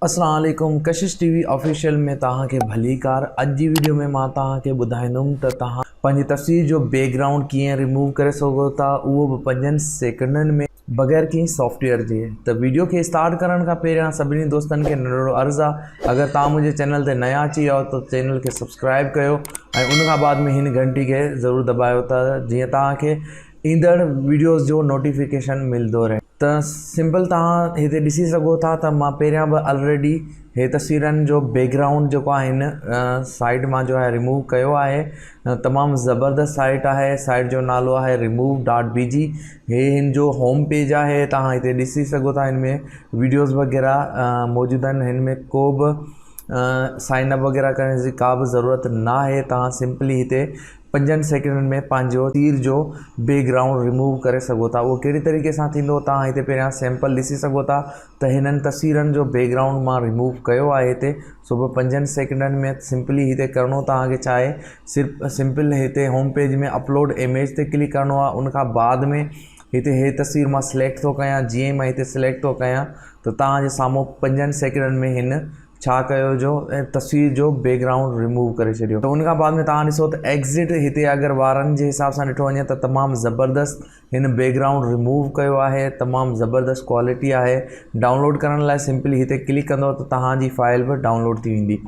اسلام عليڪم ڪشش ٽي وي آفيشل ۾ توهان کي ڀليڪار اڄ جي ويڊيو ۾ مان توهان کي ٻڌائيندم ته توهان پنهنجي تصوير جو بيڪ گرائونڊ ڪيئن ريموو ڪري سگهو ٿا اهو به پنجن سيڪنڊن ۾ بغير ڪنهن سافٽويئر جي ته ويڊيو کي اسٽارٽ ڪرڻ کان پهريان سڀني دوستن کي ننڍڙو عرض آ اگر توهان منهنجي چينل تي نيا اچي ويا آهيو ته چينل کي سبسڪرائب ڪيو ۽ ان کان بعد ۾ هن گهنٽي کي ضرور دٻايو ته جيئن توهان کي ايندڙ ويڊيوز جو نوٽيفڪيشن ملندو رهي. ته سمپل توهان هتي ڏسي سگهو ٿا ته مان پهريان به الريڊي هي تصويرن جو بيڪ گرائونڊ جيڪو آهي هن سائيٽ مان جو آهي ريموو ڪيو آهي تمام زبردست سائيٽ آهي سائيٽ جو نالو آهي ريموو ڊاٽ بي جي هي هن جو هوم پيج آهي توهان هتي ڏسي سگهو ٿا هن ۾ ويڊيوز وغيره موجود آهن هن ۾ ڪو به سائن اپ وغيره ڪرڻ جي ڪا به ضرورت نه آهي توهان سمپلي هتي پنجن سيڪنڊن ۾ پنهنجو تير جو بيڪ گرائونڊ ريموو ڪري سگهو ٿا اهو ڪهڙي طريقي سان ٿيندو توهان هتي پهريان سيمپل ڏسي سگهو ٿا ته هنن تصويرن جو بيڪ گرائونڊ مان ريموو ڪيو آهي هتي سو به پنجن سيڪنڊن ۾ سمپلي هتي ڪرڻو توهان کي ڇا آهي صرف سمپل هتي هوم پيج ۾ اپلوڊ اميج تي ڪلڪ ڪرڻو آهي ان کان بعد ۾ هتي هي تصوير مان سليڪٽ ٿو ڪيان جيئن ئي مان هتي سليڪٽ ٿو ڪيان ته توهان جي سامهون پنجن سيڪنڊن ۾ هن ڇا ڪيو جو تصوير جو بيڪ گرائونڊ ريموو ڪري ڇڏيو ته ان کان بعد ۾ توهان ڏسو ته ايگزٽ هتي اگر وارن جي حساب سان ڏٺو وڃي ته تمام زبردست هن بيڪ گرائونڊ ريموو ڪيو آهي تمام زبردست ڪوالٽي آهي ڊائونلوڊ ڪرڻ لاء سمپلي هتي ڪلڪ ڪندو ته توهان جي فائل به ڊائونلوڊ ٿي ويندي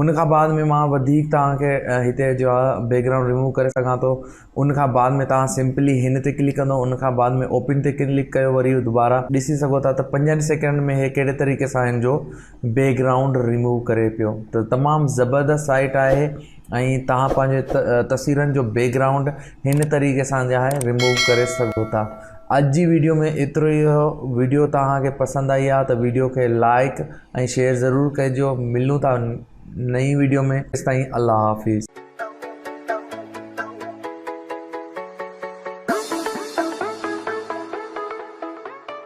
ان کان بعد ۾ مان وڌيڪ توهان کي هتي جو آهي بيڪ گرائونڊ ريموو ڪري سگهان ٿو ان کان بعد ۾ توهان سمپلي هن تي ڪلڪ ڪندو ان کان بعد ۾ اوپن تي ڪلڪ ڪيو وري دوباره ڏسي سگهو ٿا ته پنجن سيڪنڊن ۾ هي ڪهڙي طريقي سان هن جو بيڪ گرائونڊ ريموو ڪري پيو ته تمام زبردست سائيٽ آهي ۽ توهان پنهنجي تصويرن جو بيڪ گرائونڊ هن طريقي سان جو آهي ريموو ڪري سگهو ٿا اڄ جي ويڊيو ۾ ايترو ئي هو ويڊيو توهان کي پسند آئي آهي ته ويڊيو کي لائڪ ۽ شيئر ضرور ڪجو ملون ٿا نئين ويڊيو ۾ تيستائين الله حافظ.